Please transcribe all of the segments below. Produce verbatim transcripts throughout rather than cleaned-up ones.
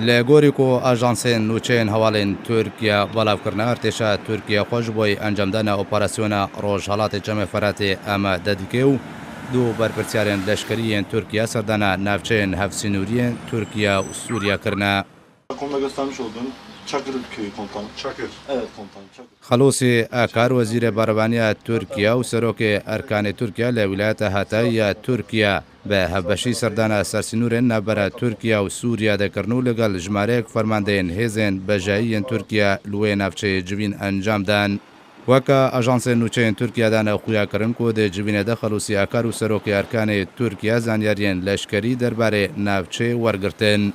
Li gorî ku ajansên nûçeyên hevalên Tirkiye belav kirine, artêşa Tirkiye xwe ji bo encamdana operasyona Rojhelatê Çemê Feratê amade dike û du berpirsiyarên leşkerî yên Tirkiye serdana navçeyên hevsînorî yên Tirkiye û Sûriye kirine. Konumda göstermiş olduğum Çakır köyü komutanım. Çakır. Evet komutanım, Çakır. Xelûsî Akar, wezîrê berevaniya Tirkiye û serokê erkanê Tirkiye li wîlayeta Hatay ya Tirkiye, bi hevbeşî serdana sersînorên navbera Tirkiye û Sûriye de kirin û li gel jimareyek fermandeyên hêzên bejayî yên Tirkiye li wê navçeyê civîn encam dan. Weke ajansên nûçeyên Tirkiye dane xuyakirin ku di civînê de Xelûsî Akar û serokê erkanê Tirkiye zanyariyên leşkerî derbarê navçeyê wergirtin.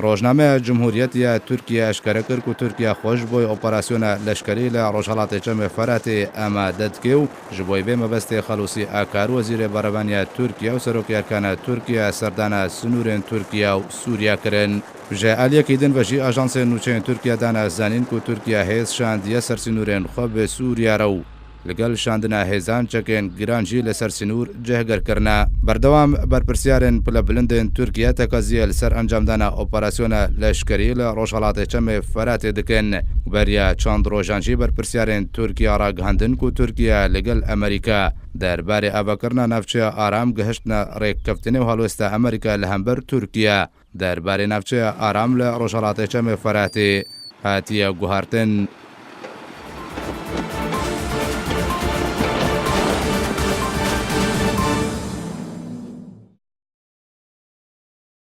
Rojnameya Cumhuriyet ya Tirkiye eşkere kir ku Tirkiye xwe ji bo operasyona leşkerî li Rojhelatê Çemê Feratê amade dike û ji bo vê mebestê Xelûsî Akar, wezîrê berevaniya Tirkiye û serokê erkana Tirkiye serdana sinûrên Tirkiye û Sûriye kirin. Ji aliyekî din ve jî ajansên nûçeyên Tirkiye dane zanîn ku Tirkiye hêz şandiye sersînorên xwe bi Sûriye re û li gel şandina hêzan çekên giran jî li ser sînor cihgir kirine. Berdewam berpirsiyarên pilebilind ên Tirkiye tekeziye li ser encamdana operasyona leşkerî li Rojhelatê Çemê Feratê dikin. Beriya çend rojan jî berpirsiyarên Tirkiye ragihandin ku Tirkiye li gel Amerîka derbarê avakirina navçeya aram gihiştine rêkeftinê û helwesta Amerîka li hember Tirkiye derbarê navçeya aram li Rojhelatê Çemê Feratê hatiye guhartin.